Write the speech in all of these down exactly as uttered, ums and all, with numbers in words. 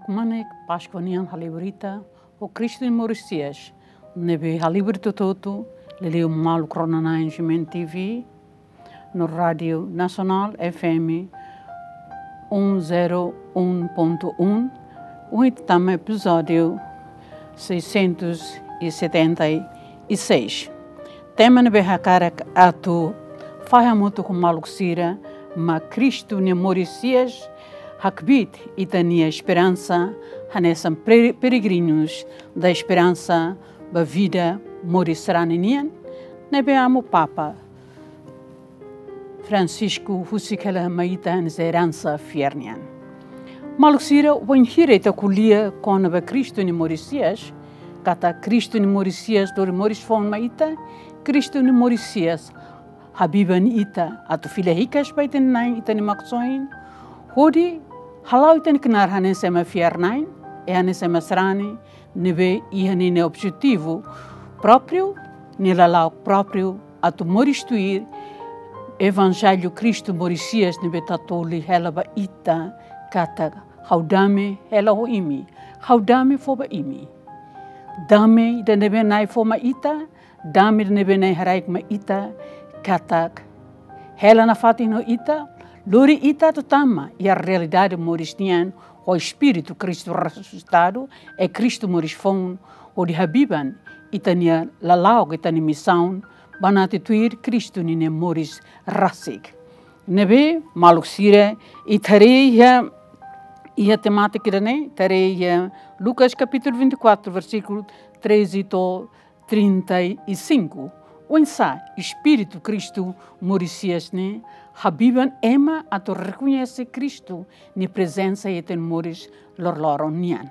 Kmanek Páskua nian halibur ita ho Kristu nia moris hi'as, ne'ebé halibur ita hotu-hotu, liuliu maluk rona-na'in G M N T V no Rádiu Nasionál F M um zero um ponto um, ohin ita tama epizódiu seiscentos e setenta e seis. Tema ne'ebé hakarak atu fahe hamutuk ho maluk sira mak Kristu nia moris hi'as hakbiit ita-nia esperansa, hanesan pre-, peregrinus da esperansa ba vida moris sarani nian, ne'ebé Amu Papa Francisco husik hela mai ita hanesan eransa fiar nian. Maluk sira, wainhira ita ko'alia kona-ba Kristu nia moris hi'as, katak Kristu nia moris hi'as lori moris foun mai ita, Kristu nia moris hi'as habiban ita atu fila hikas ba ita-nia na'in, ita-nia maksoin, hodi hala'o ita-nia knaar hanesan ema fiar-na'in, i hanesan ema sarani ne'ebé iha ninia objetivu própriu, nia lala'ok própriu, atu moris tuir Evanjellu Kristu moris hi'as ne'ebé tatoli hela ba ita katak: Ha'u dame hela ho imi, ha'u dame fó ba imi. Dame ida ne'ebé Na'i fó mai ita, dame ida ne'ebé Na'i haraik mai ita, katak hela nafatin ho ita, lori ita atu tama iha realidade moris nian ho Espíritu Kristu resusitadu, i Kristu moris foun, hodi habiban ita-nia lala'ok, ita-nia misaun, banati tuir Kristu ninia moris rasik. Ne'ebé, maluk sira, ita haree iha, iha temátika ida-ne'e, ita haree iha Lucas kapítulu vinte e quatro, versíkulu treze to'o trinta e cinco. Oinsá Espíritu Kristu moris hi'as ne'e habiban ema atu rekoñese Kristu nia prezensa iha ita-nia moris loroloron nian.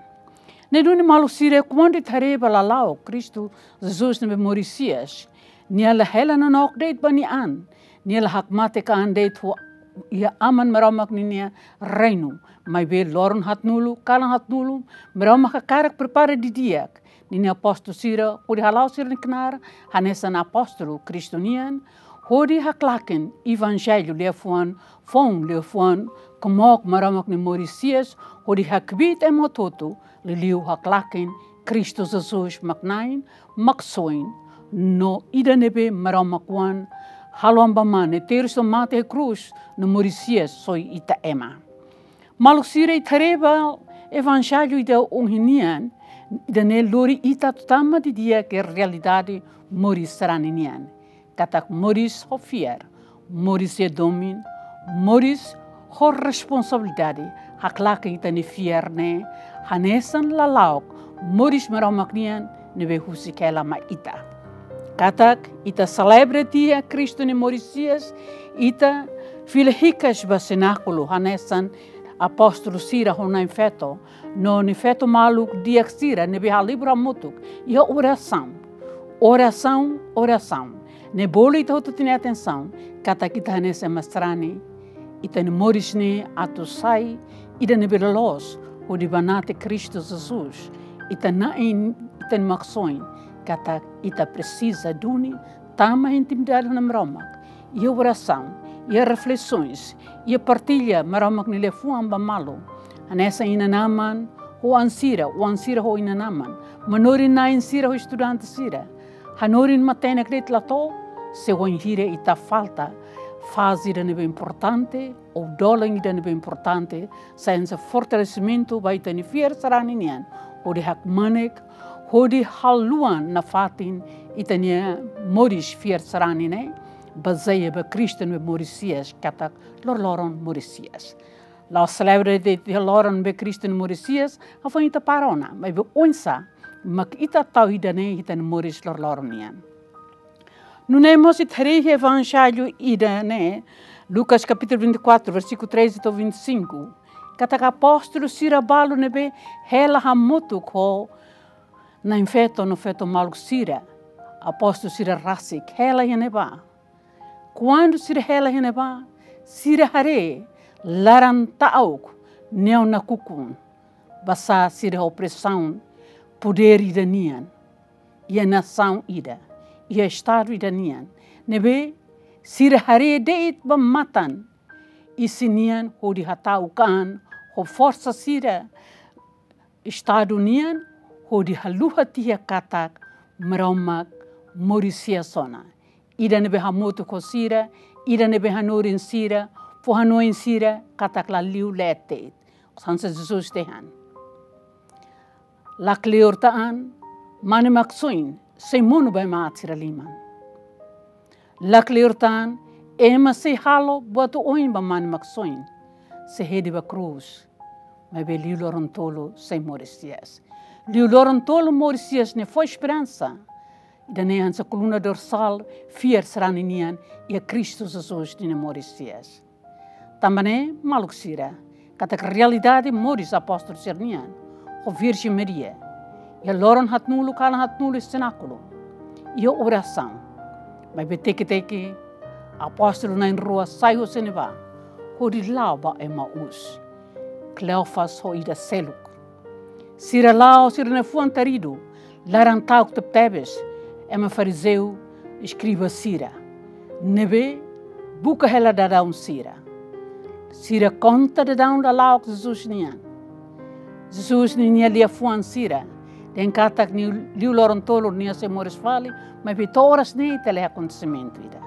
Ne'e duni, maluk sira, kuandu ita haree ba lala'ok Kristu Jesus ne'ebé moris hi'as, nia la hela nanook de'it ba nia an, nia la hakmatek an de'it ho iha Aman Maromak ninia reinu, maibé loron haatnulu, kalan haatnulu, Maromak hakarak prepara didi'ak ninia apóstolu sira, hodi hala'o sira-nia knaar hanesan apóstolu Kristu nian, hodi haklaken Evanjellu, liafuan foun, liafuan kmook Maromak nia moris hi'as, hodi hakbiit ema hotu-hotu, liuliu haklaken Kristu Jesus mak Na'i, maksoin, no ida ne'ebé Maromak Oan halo an ba mane, terus no mate iha krús, no moris hi'as soi ita ema. Maluk sira, ita haree ba Evanjellu ida ohin nian, ida-ne'e lori ita atu tama didi'ak iha realidade moris sarani nian. Katak moris ho fiar, moris iha domin, moris ho responsabilidade, haklaken ita-nia fiar ne'e hanesan lala'ok moris Maromak nian ne'ebé husik hela mai ita. Katak ita selebra tiha Kristu nia moris hi'as, ita fila hikas ba senákulu hanesan apóstolu sira ho na'in-feto, no na'in-feto maluk di'ak sira ne'ebé halibur hamutuk iha orasaun. Orasaun, orasaun. Ne'e bolu ita hotu-hotu nia atensaun katak ita hanesan ema sarani, ita-nia moris ne'e atu sai ida ne'ebé loloos, hodi banati Kristu Jesus, ita-nia na'in, ita-nia maksoin, katak ita presiza duni tama intimidade ho Na'i Maromak, iha orasaun, iha reflesoens, iha partilla Maromak nia liafuan ba malu. Hanesan inan-aman ho an sira, oan sira ho inan-aman, manorin-na'in sira ho estudante sira. Hanorin matenek de'it la to'o, se wainhira ita falta faze ida ne'ebé importante, ou dolan ida ne'ebé importante, sai hanesan fortalesimentu ba ita-nia fiar sarani nian, hodi hakmanek, hodi haluan nafatin ita-nia moris fiar sarani ne'e, bazeia ba Kristu ne'ebé moris hi'as, katak loroloron moris hi'as. La'ós selebra de'it iha loron ne'ebé Kristu nia moris hi'as, hafoin ita para ona, maibé oinsá mak ita tau ida-ne'e iha ita-nia moris loroloron nian. Nune'e mós ita haree iha Evanjellu ida-ne'e, Lucas kapítulu vinte e quatro, versíkulu treze to'o vinte e cinco, katak apóstolu sira balu ne'ebé hela hamutuk ho na'in-feto no feto maluk sira, apóstolu sira rasik, hela iha ne'ebá. Kuandu sira hela iha ne'ebá, sira haree laran ta'uk neon nakukun, basá sira iha opresaun podér ida nian, iha nasaun ida, iha estadu ida nian, ne'ebé sira haree de'it ba matan isin nian hodi hata'uk an ho forsa sira, estadu nian, hodi haluha tiha katak Maromak moris hi'as ona. Ida ne'ebé hamutuk ho sira, ida ne'ebé hanorin sira, fó hanoin sira, katak la liu leet de'it. Hanesan Jesus dehan: La kleur tan, mane Maksoin sei monu ba ema aat sira liman. La kleur tan, ema sei halo buat oin ba mane Maksoin, sei hedi ba krús, maibé liu loron tolu sei moris hi'as. Liu loron tolu moris hi'as ne'e fó esperansa. Ida-ne'e hanesan koluna dorsál fiar sarani nian iha Kristu Jesus ninia moris hi'as. Tanba ne'e, maluk sira, katak realidade moris apóstolu sira-nian ho Virjen Maria iha loron haatnulu, kalan haatnulu iha senákulu, iha orasaun. Maibé teke-teke apóstolu na'in-rua sai husi ne'ebá hodi la'o ba Emaús. Kleofas ho ida seluk. Sira la'o, sira-nia fuan taridu, laran-ta'uk tebetebes, ema farizeu, eskriba sira ne'ebé buka hela daudaun sira. Sira konta daudaun lala'ok Jesus nian. Jesus ninia liafuan sira dehan katak nia liu loron tolu nia sei moris fali, maibé to'o oras ne'e ita la iha akontesimentu ida.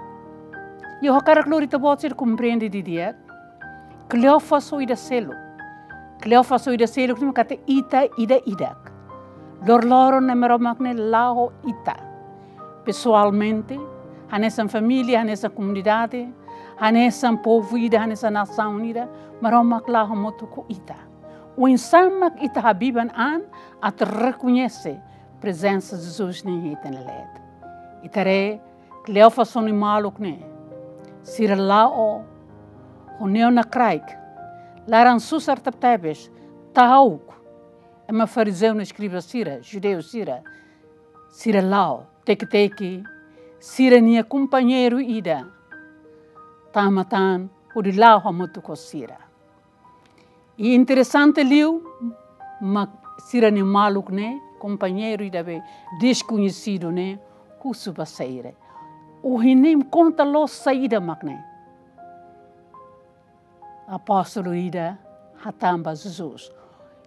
I ha'u hakarak lori ita-boot sira komprende didi'ak Kleofas ho ida seluk. Kleofas ho ida seluk ne'e mak katak ita ida-idak. Loroloron ne'e Maromak ne'e la'o ho ita. Pesoalmente, hanesan família, hanesan komunidade, hanesan povu ida, hanesan nasaun ida, Maromak la'o hamutuk ho ita. Oinsá mak ita habiban an atu rekoñese prezensa Jesus nian iha ita-nia leet. Ita haree Kleofas ho nia maluk ne'e, sira la'o ho neon nakraik, laran susar tebetebes, ta'uk. Ema farizeu no eskriba sira, judeu sira, sira la'o, teke-teke sira-nia kompañeiru ida tama tan hodi la'o hamutuk ho sira. I interesante liu mak sira-nia maluk ne'e, kompañeiru ida be deskoñesidu ne'e, husu ba saida? Ohin ne'e konta loos saida mak ne'e? Apóstolu ida hatán ba Jesus.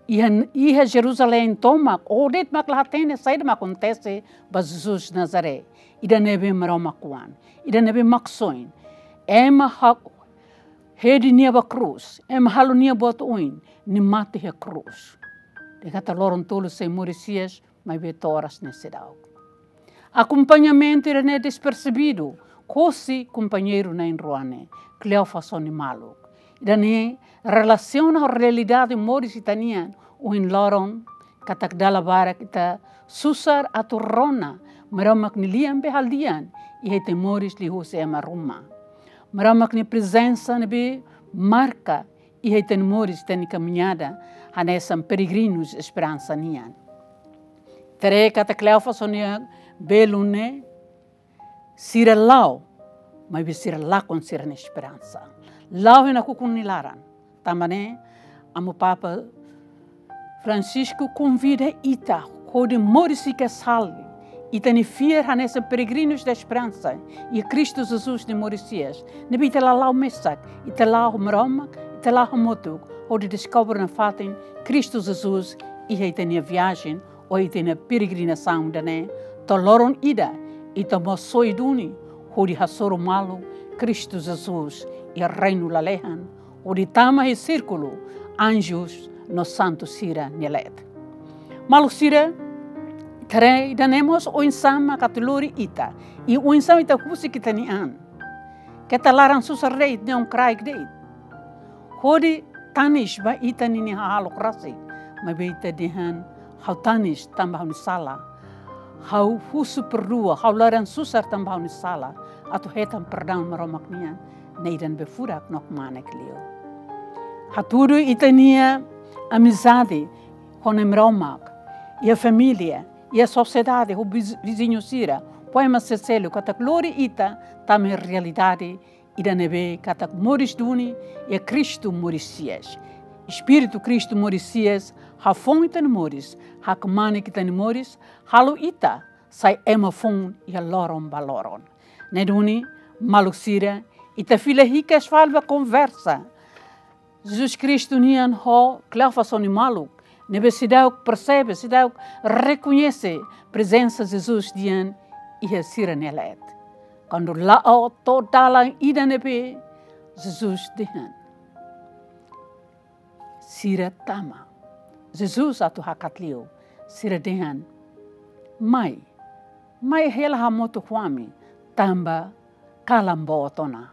Iha, iha Jerusalém tomak, ó de'it mak la hatene saida mak akontese ba Jesus Nazaré. Ida ne'ebé Maromak oan, ida ne'ebé Maksoin. Ema hak hedi nia ba krús, ema halo nia buat oin, nia mate iha krús. Dehan katak loron tolu sei moris hi'as, maibé to'o oras ne'e seidauk. Akompañamentu ida-ne'e despersebidu, hosi kompañeiru na'in-rua ne'e, Kleofas ho nia maluk. Ida-ne'e relasiona ho realidade moris ita-nian, ohin loron, katak dala barak ita susar atu rona Maromak nia lian be halo di'ak iha ita-nia moris liuhusi ema ruma. Maromak nia prezensa ne'ebé marka iha ita-nia moris, ita-nia kamiñada, hanesan peregrinus esperansa nian. Ita haree katak Kleofas ho nia belun ne'e, sira la'o, maibé sira lakon sira-nia esperansa. La'o iha nakukun nia laran. Tanba ne'e, Amu Papa Francisco konvida ita hodi moris hikas fali ita-nia fiar hanesan peregrinus da esperansa iha Kristu Jesus nia moris hi'as. Ne'ebé ita la la'o mesak, ita la'o ho Maromak, ita la'o hamutuk, hodi deskobre nafatin Kristu Jesus iha ita-nia viajen, ou ita-nia peregrinasaun ida-ne'e, to'o loron ida ita mós soe duni hodi hasoru malu Kristu Jesus iha reinu lalehan, hodi tama iha sírkulu anjus no santu sira-nia leet. Maluk sira, ita haree ida-ne'e mós oinsá mak atu lori ita, i oinsá mak ita husik ita-nia an. Keta laran susar de'it, neon kraik de'it, hodi tanis ba ita ninia hahalok rasik, maibé ita dehan: ha'u tanis tanba ha'u-nia sala. Ha'u husu perdua, ha'u laran susar tanba ha'u-nia sala. Atu hetan perdaun Maromak nian, ne'e ida ne'ebé furak no kmanek liu. Hatudu ita-nia amizade ho Nai Maromak, iha família, iha sosiedade, ho viz-, viziñu sira, ho ema seluk, katak lori ita tama iha realidade ida ne'ebé katak moris duni iha Kristu moris hi'as. Espíritu Kristu moris hi'as hafoun ita-nia moris, hakmanek ita-nia moris, halo ita sai ema foun iha loron ba loron. Ne'e duni, maluk sira, ita fila hikas fali ba konversa Jesus Kristu nian ho Kleofas ho nia maluk, Ne'ebé seidauk persebe, seidauk rekoñese prezensa Jesus nian iha sira-nia leet. Kuandu la'o to'o dalan ida ne'ebé Jesus dehan, sira tama. Jesus atu hakat liu, sira dehan, "Mai, mai hela hamutuk ho ami, tanba kalan boot ona."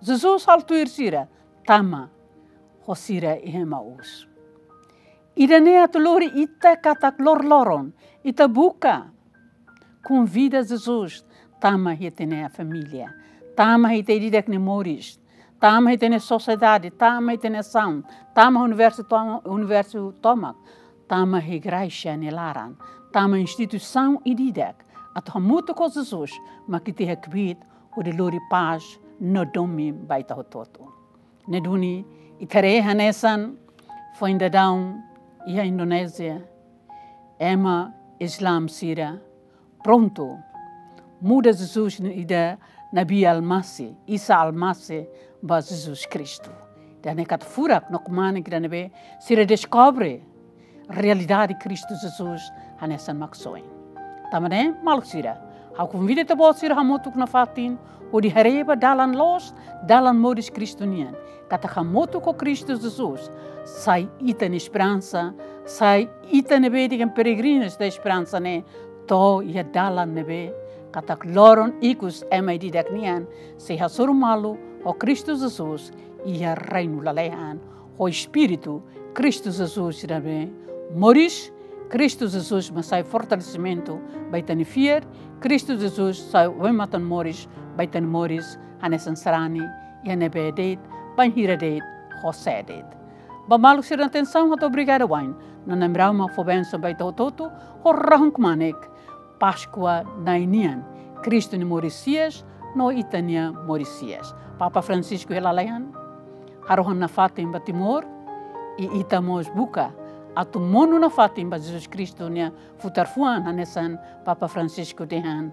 Jesus halo tuir sira, tama ho sira iha Emaús. Ida-ne'e atu lori ita katak loroloron, ita buka, konvida Jesus tama iha ita-nia família, tama iha ita ida-idak nia moris, tama iha ita-nia sosiedade, tama iha ita-nia nasaun, tama universu toma-, universu tomak, tama iha igreja nia laran, tama instituisaun ida-idak, atu hamutuk ho Jesus, mak ita iha kbiit hodi lori pás no domin ba ita hotu-hotu. Ne'e duni, ita haree hanesan foin daudaun iha Indonézia, ema Islam sira prontu muda Jesus nia ida Nabi Al-Masih, Isa Al-Masih, ba Jesus Kristu. Ida-ne'e katak furak no kmanek ida ne'ebé sira deskobre realidade Kristu Jesus hanesan maksoin. Tanba ne'e, maluk sira, ha'u konvida ita-boot sira hamutuk nafatin, hodi haree ba dalan loos, dalan moris Kristu nian. Katak hamutuk ho Kristu Jesus, sai ita-nia esperansa, sai ita ne'ebé dehan peregrinus da esperansa ne'e, to'o iha dalan ne'ebé katak loron ikus ema ida-idak nian sei hasoru malu ho Kristu Jesus iha reinu lalehan, ho Espíritu Kristu Jesus ida ne'ebé moris. Kristu Jesus mak sai fortalesimentu ba ita-nia fiar, Kristu Jesus sai oin-matan moris ba ita-nia moris, hanesan sarani, iha ne'ebé de'it, bainhira de'it, ho sé de'it. Ba maluk sira-nia atensaun hato'o obrigada wa'in, no Na'i Aman mak fó bensaun ba ita hotu-hotu, ho rahun kmanek Páskua Na'i nian, Kristu nia moris hi'as, no ita-nia moris hi'as. Papa Francisco iha lalehan harohan nafatin ba Timor, i ita mós buka atu monu nafatin ba Jesus Kristu nia futar fuan hanesan Papa Francisco dehan,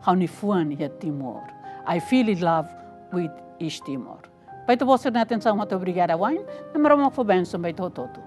"Ha'u-nia fuan iha Timor. I feel in love with East Timor." Ba ita-boot sira-nia atensaun hato'o obrigada wa'in, Na'i Aman mak fó bensaun ba ita hotu-hotu.